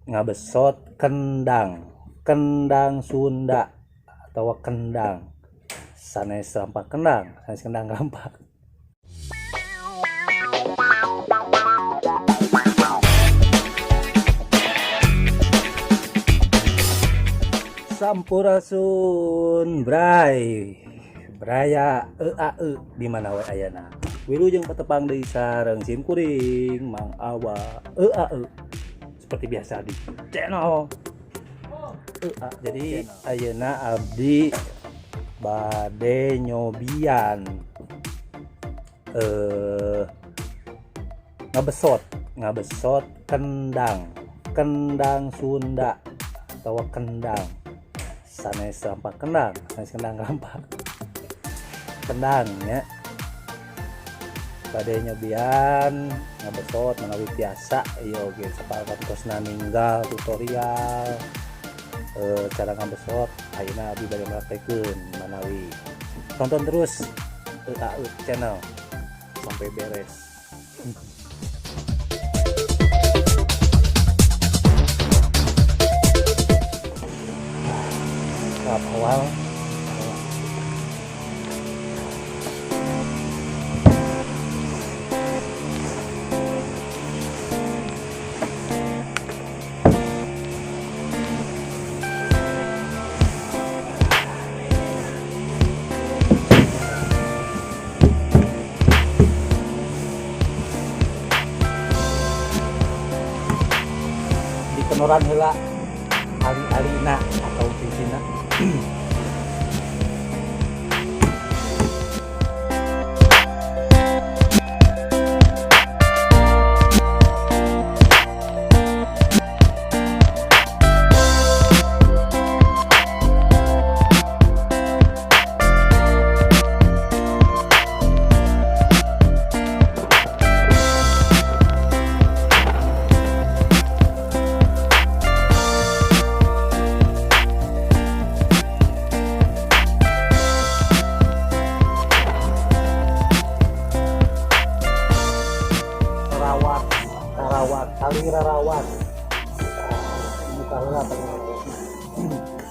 Ngabesot kendang, kendang Sunda atau kendang sanes rampak, kendang sanes, kendang rampak. Sampurasun, Bray Braya EAE di mana we ayana. Wilujeng patepang deui sareng sim kuring Mang Awa EAE seperti biasa di channel EA. Jadi ayeuna abdi bade nyobian ngabesot ngabesot kendang, kendang Sunda atau kendang sanes rampak, kendang sanes, kendang rampak, kendang ya. Bade nyobian ngabesot manawi biasa ieu oge sapertosna ninggal tutorial cara ngabesot. Ayeuna abdi bade ngapraktekeun, manawi tonton terus EAE channel sampai beres. Tahap awal dikenoran heula ali-alina atau cincinna. Rawat rawat tali rawat, buka heula tali rawat.